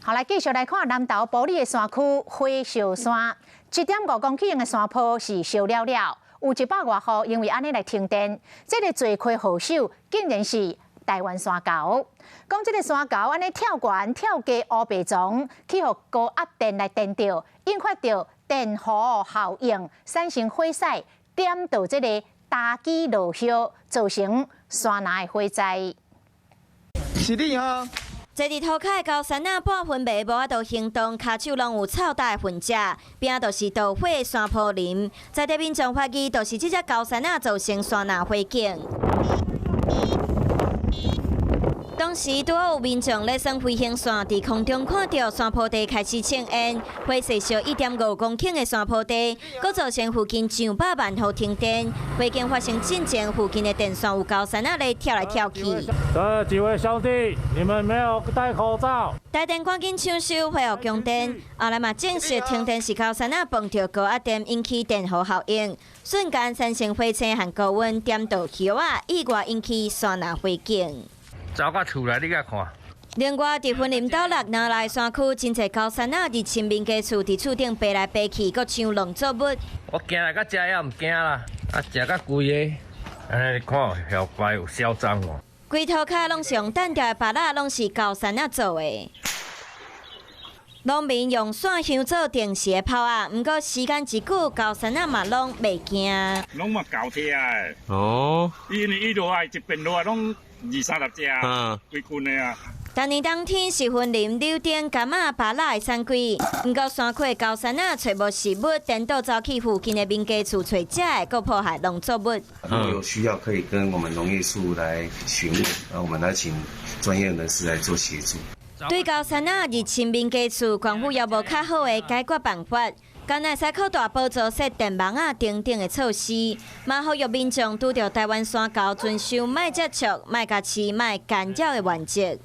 好，來繼續來看南投埔里的山區火燒山，1.5公頃的山坡是燒了了，有100外戶因為按呢來停電。這个罪魁禍首竟然是台灣山猴。講這个山猴按呢跳懸跳過烏白樁，去予高壓電來電著，引發著電弧效應，產生火勢，點著這个焦枝落葉，造成山林的火災。是你哈？坐佇塗跤的高山仔半昏迷，無法度行動，跤手攏有臭焦的痕跡，邊仔就是著火的山坡林。在地民眾懷疑，就是這隻高山仔造成山林火警。當時拄好有民眾咧耍飛行傘，佇空中看著山坡地開始青煙，火勢燒1.5公頃的山坡地，閣造成附近上百萬戶停電。火警發生進前，附近的電線有高山仔咧跳來跳去。這幾位兄弟，你們沒有戴口罩。台電趕緊搶修恢復供電，後來嘛證實停電是高山仔碰著高壓電引起電弧效應，瞬間產生火星和高溫，點著葉仔，意外引起山林火警。走到厝內，你共看。另外，佇雲林斗六南來山區，真濟高山仔入侵民家厝，佇厝頂爬來爬去，閣搶農作物。我驚來到遮也毋驚啦，啊，食較規个，按呢你看，後擺有囂張無？規塗跤攏是用彈掉的芭樂，攏是高山仔做的。農民用線香做定時的炮仔，毋過時間一久，高山仔嘛攏袂驚。攏嘛猴聽的。哦。因為伊落來一遍落來攏二三十隻，規群的啊。逐年冬天是雲林柳丁、柑仔、芭樂的產季，毋過山區的高山仔揣無食物，顛倒走去附近的民家厝揣食的，閣破壞農作物。如果有需要，可以跟我們農業處來詢問，然後我們來請專業人士來做協助。對高山仔入侵民家厝，縣府猶無較好的解決辦法，敢若會使擴大寶座設電網仔等等的措施，嘛呼籲民眾拄著台灣山猴遵守莫接觸、莫共飼、莫干擾的原則。